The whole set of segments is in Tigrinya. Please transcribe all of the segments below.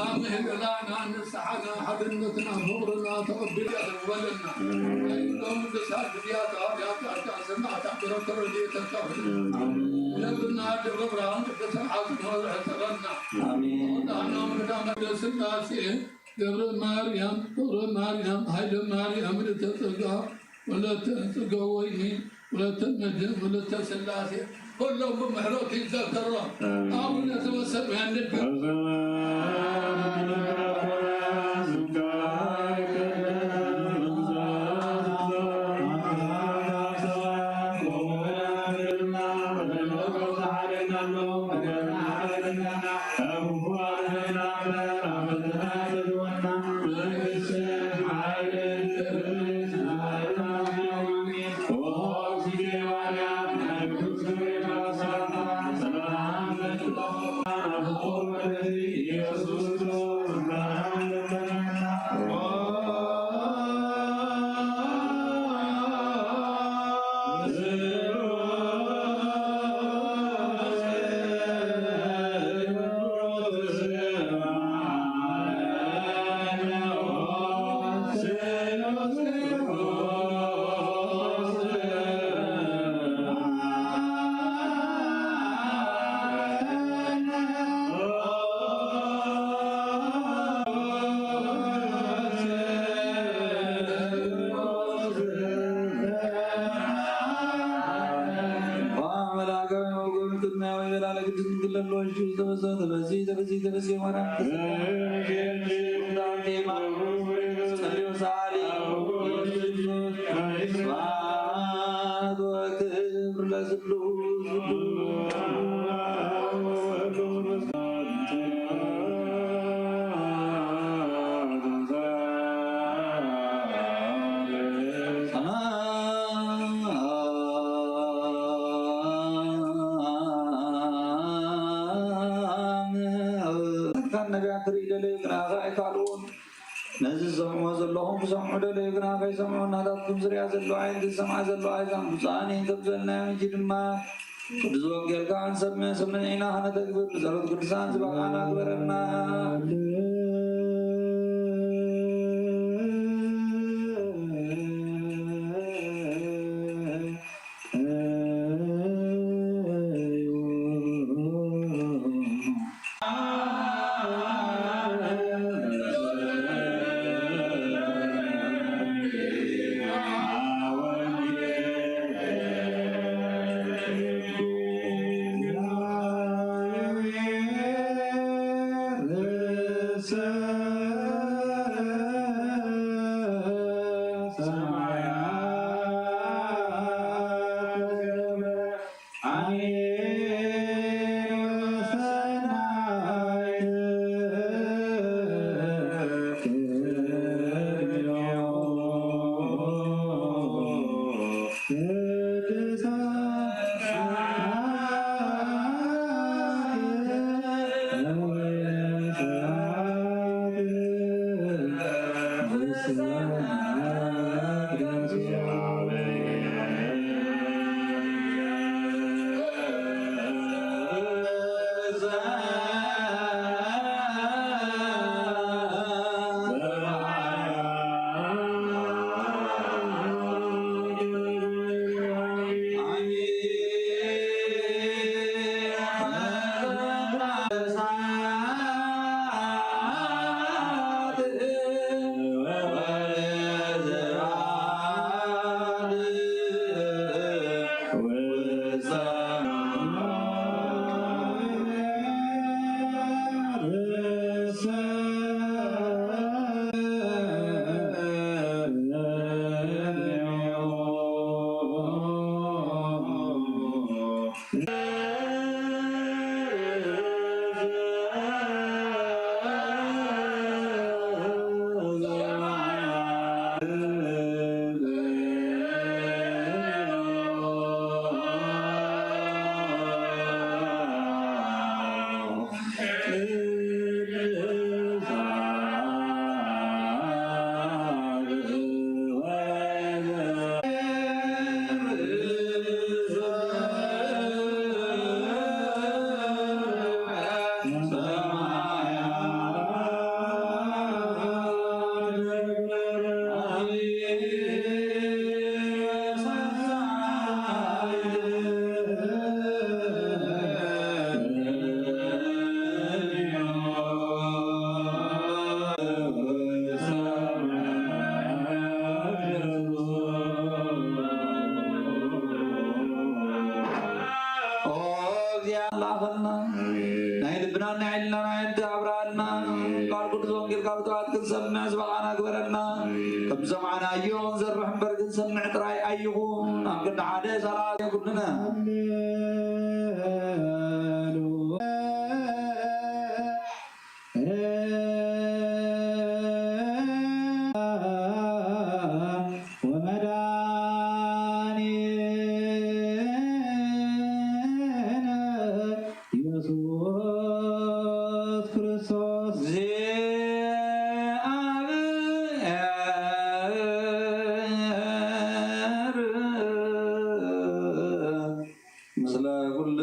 ኣምህለና ንስሓና ሓድነትና ፍቕርና ተቐቢል ያደርበለና። ኣይሎም ቅዱሳት ብያታ ያታ ስማዕታ ብረከ ረድኤተካ ነብና ደብረ ብርሃን ቅዱስ ሓዝኖ ሕፀበና። ኣሜን። ዳና ምዳመ ስላሴ ገብረ ማርያም፣ ገብረ ማርያም፣ ኃይለ ማርያም፣ ምልዕተ ጸጋ፣ ወለተ ጸጋ ወይኒ፣ ወለተ መድህን፣ ወለተ ሥላሴ፣ ኩሎም ብምሕረቱ ይዘከሮም። ኣሜን። አቡነ ዘበሰማያት ንድገም። ነቢያት ክርኢ ደለዩ፣ ግና ኣይከኣልዎን። ነዚ ዝሰምዕዎ ዘለኹም ክሰምዑ ደለዩ፣ ግና ከይሰምዑ፣ ናታትኩም ዝሪኣ ዘለዋ ዓይኒ፣ ዝሰምዓ ዘለዋ ኣእዛን ብፁዓን እየን ከም ዝበልናዮም፣ ሕጂ ድማ ቅዱስ ወንጌልካ ክንሰምዕ ስምዒና ከነተግብር ብጸሎት ቅዱሳን ዝበቕዓና ግበረና። ተኣኸልና። ናይ ልብናን ናይ ሕልናን ኣዕይንቲ ኣብርሃልና። ቃል ቅዱስ ወንጌል ካብ ጥዋት ክንሰምዕ ዝበቓና ግበረልና። ከም ዝሰማዕናዮ ክንዘርሕ እምበር ክንሰምዕ ጥራይ ኣይኹን። ኣብ ክንዲ ሓደ ሰላም ኩልነ። ወመድኃኒነ ኢየሱስ ክርስቶስ። ምስለ ኩል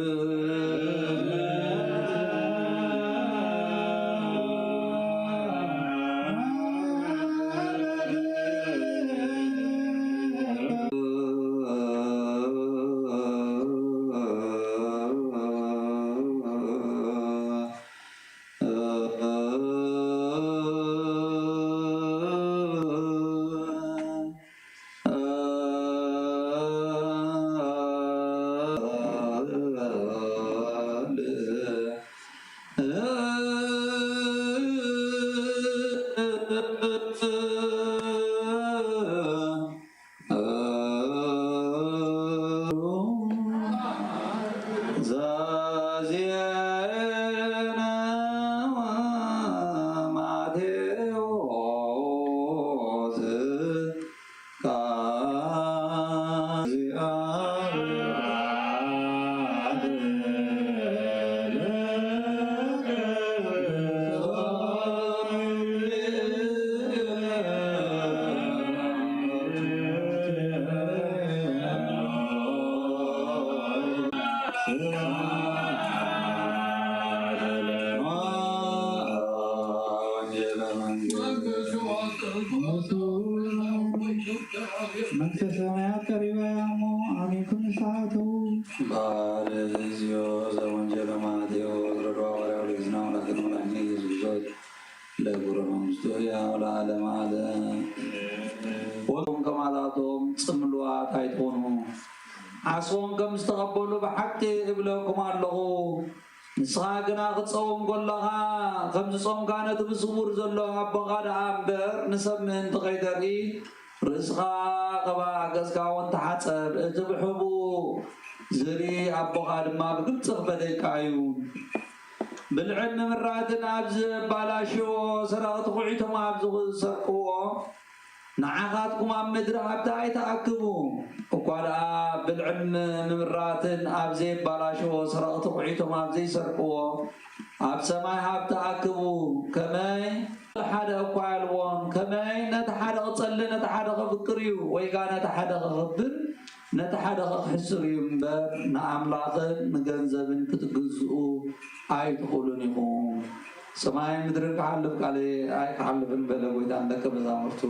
ዘዜነ ማቴዎስ። መንግስተ ሰማያት ቀሪባ እያ እሞ ኣሜን። ንስሓቱ በዓለ እግዚኦ ዘወንጌለ ማቴዎስ ረድዋ ባርያው ለእግዚእነ አምላክነ መድኃኒነ ኢየሱስ ክርስቶስ ለግብረ መንግስቱ ሕያው ለዓለመ ዓለም። ወቶም ከማታቶም ጽምሉዋት ኣይትኾኑ። ዓስቦም ከም ዝተቐበሉ ብሓቂ እብለኩም ኣለኹ። ንስኻ ግና ክትጸውም ከለኻ፣ ከም ዝጾምካ ነቲ ብስውር ዘሎ ኣቦኻ ደኣ እምበር ንሰብ ምእንቲ ከይተርኢ፣ ርእስኻ ቅባእ፣ ገጽካ እውን ተሓጸብ። እቲ ብሕቡእ ዝርኢ ኣቦኻ ድማ ብግልጺ ክፈትየካ እዩ። ብልዕን ምምራትን ኣብ ዘባላሽዎ ሰረቕቲ ኹዒቶም ኣብ ዝሰርቅዎ፣ ንዓኻትኩም ኣብ ምድሪ ሃብቲ ኣይትኣክቡ። እኳ ደኣ ብልዕን ምምራትን ኣብ ዘየባላሽዎ ሰረቕቲ ኹዒቶም ኣብ ዘይሰርቅዎ፣ ኣብ ሰማይ ሃብቲ ኣክቡ። ከመይ ሓደ እኳ ኣልቦን። ከመይ ነቲ ሓደ ክጸሊ፣ ነቲ ሓደ ከፍቅር እዩ፣ ወይ ከኣ ነቲ ሓደ ከኽብር፣ ነቲ ሓደ ከኽሕስር እዩ እምበር፣ ንኣምላኽን ንገንዘብን ክትግዝኡ ኣይትኽእሉን ኢኹም። ሰማይን ምድርን ክሓልፍ፣ ቃለይ ኣይክሓልፍን በለ ጐይታ ንደቀ መዛሙርቱ።